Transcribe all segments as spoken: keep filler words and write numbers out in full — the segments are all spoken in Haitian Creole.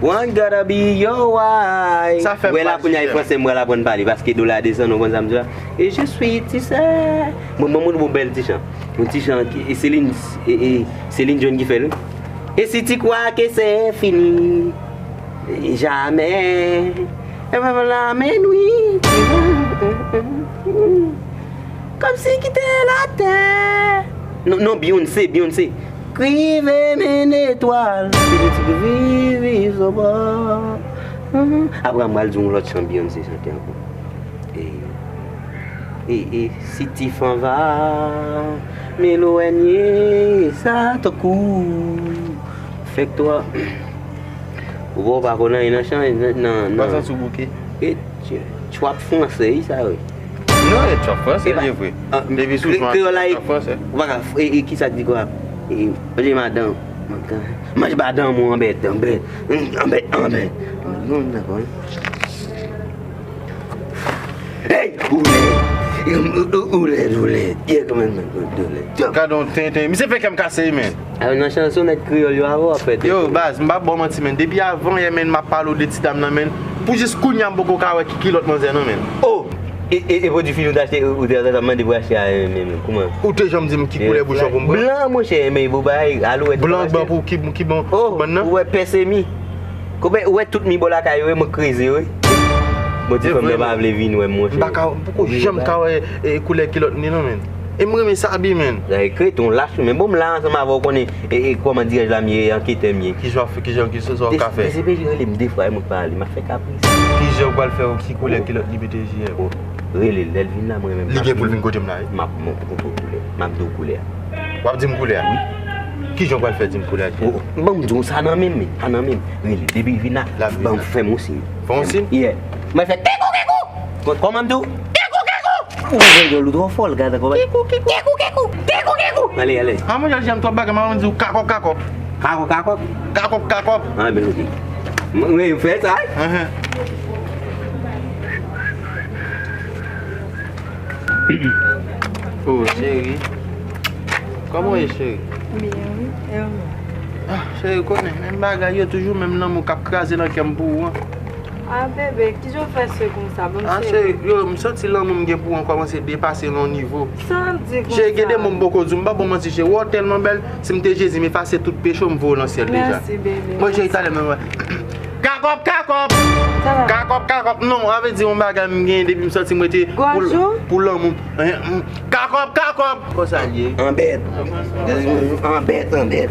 One gotta be your wife. Sa fè m pral chèche. Wè la kounye a, e fransè m pral aprann pale, paske dola desann, ou konn sa m di la. E je suis, tu sais. Mwen, mwen, mwen, yon bèl ti chan. Yon ti chan ki, e Celine, e, e Celine Dion ki fè l, wi. Et si tu crois que c'est fini, jamais. E pa la men wi. Kòmsi kite latè. Non, non, Beyoncé, Beyoncé. Krive men etwal. Pitit viv, viv sou bò. Apre, m pral di yon lòt chan Beyoncé chante ankò. E, e, e, si ti fan va, m elwanye sa tankou fèk twa. Ou pa, ou pa konn anyen nan chan, nan, nan, nan. Ou pa santi w bouke? E, tch-, tchwap fransè, wi, sa, wi. Non, e tchwap fransè, li vre. Depi sou jan tchwap fransè. Ou pa ka, e, e, kisa k di kwa? E, manje madanm, manje madanm ou anbèt, anbèt, anbèt, anbèt. Non, dakò, wi. Hey, ou lèd. Ou lèd, ou lèd. Yeah, kòman, ou lèd. Gade yon tenten. Misye fè kè m kase, men. A, nan chan sonèt kreyòl yo avè w ap fè tenten. Yo, baz, m p ap ba w manti, men. Depi avan yè, men, m ap pale w de ti dam nan, men. Pou jis kounye a, m poko ka wè ki kilòt manzè nan, men. Oh! E, e, e pwodui fini ou te achte, ou te, ou te mande pou achte a, men, men, kouman? Ou te janm di m ki koulè bouchon pou m pran? Blan, monchè, men, pou bay, alouwèt. Blan, blan pou ki, ki bon, oh, pou bann nan? Ou wè pèse mi. Konpè, ou wè tout mi bò lakay yo, e mwen kreze yo, wi. Bon, ti fanm nan pa vle vin wè m, monchè. M pa ka, m poko janm ka wè, e, koulè kilòt li non, men. E m renmen sa abi, men. Sa e krete yon lach, men bon, m la ansanm avè w, konnen, e, e, kòman dirèj la m ye, e anketè m ye. Kijan w ap fè, kijan, kijan sa w ka fè? D C P J rele m de fwa, e mwen k pa ale, m ap fè kapris. Kijan w pral fè, ki koulè kilòt li mete jiyè? Bon, rele l, lè l vin la, mwen menm. Li gen pou l vin kote m la, wi. M ap, m ap, m ap di w koulè a. W ap di m koulè a? Wi. Kijan w pral fè di m koulè a? Oh, oh. Ban m di w, sa nan men m, sa nan men m. Rele, depi l vin la, ban m fè m yon siy. Fè yon siy? Yeah. Mwen fè kekou, kekou. Kò-, kòman m di w? Kekou, kekou. Ou wè gèl ou twò fò, l gade kòman. Kekou, kekou. Kekou, kekou. Kekou, kekou. Ale, ale. A, mwen jèl janm twòp bagay, mwen di w kakòp, kakòp. Kakòp, kakòp. Kakòp, kakòp. A, ben, ok. Mwen, mwen fè sa, wi. Ahan. Oh, cheri. Kòman w ye, cheri? Byen, wi. E ou menm? Ah, cheri, konnen, menm bagay yo, toujou menm lanmou k ap kraze nan kè m pou ou an. Ah, bebe, kijan w fè se konsa? Ban m cheri. Ah, cheri, yo, m santi lanmou m gen pou ou an kòmanse depase nan yon nivo. Sa w ap di konsa? Cheri, gen de mo m poko di w, m pa ba w manti, cheri. Wè w tèlman bèl, si m te Jezi, m efase tout peche w, m voye w nan syèl deja. Mèsi, bebe. Mwen, cheri, talè menm, mwen. Kakòp, kakòp! Kakòp, kakòp. Non, sa vle di yon bagay m gen depi m santi m rete pou, pou lanmou. Kakòp, kakòp! Konsa l ye. Anbèt. Anbèt, anbèt.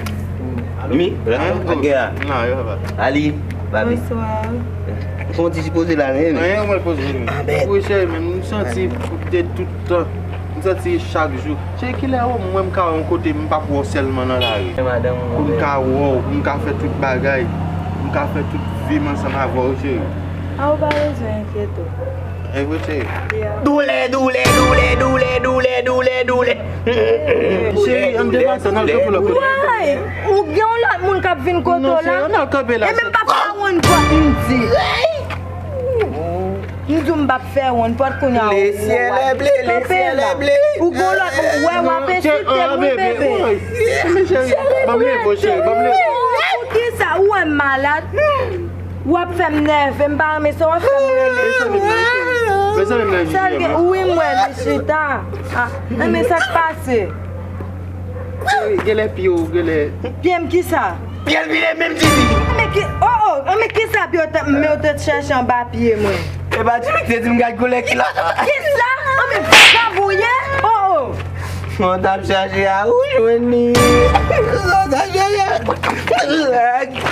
Mi, ak gè a. Ali, papi. Bonswa. Fè yon ti poze la, men. Anyen, mwen poze. Anbèt. Wi, cheri, men m santi de tout tan. M santi chak jou. Cheri, kilè ou mwen m ka wè yon kote m p ap wè w sèlman nan lari. Pou m ka wè w, pou m ka fè tout bagay. Pou m ka fè tout vi m ansanm avè w, cheri. A, ou pa bezwen enkyete w. E vre, cheri. Yeah. Doulè, doulè, doulè, doulè, doulè, doulè, doulè. Cheri, ann depase, ann al kanpe lòt kote. Why? Ou gen yon lòt moun k ap vin kote w la? Non, cheri, ann al kanpe la. E menm pa fè wonn pòt m di. M di w m p ap fè wonn pòt kounye a. Le ciel est bleu, le ciel est bleu. Kanpe la. Ou gon lòt, ou wè w ap ensilte m, wi, bebe. Ban m leve w, cheri, ban m leve w. Poukisa ou wè m malad? W ap fè m nève, m pa renmen sa w ap fè m rele. Sa l gen, wi, m wè li chita. Ah, men sa k pase? Genlè pye w, genlè. Pye m kisa? Pye l vire menm titi. Anben ki, oh, oh, anben kisa pye w te, men w te chèche anba pye mwen? E pa Jimmy ki te di m gad koulè kilòt. Kisa? Anben vagabon w ye? Oh, oh. Mwen t ap chache a, ou jwenn li. Mwen t ap chache a.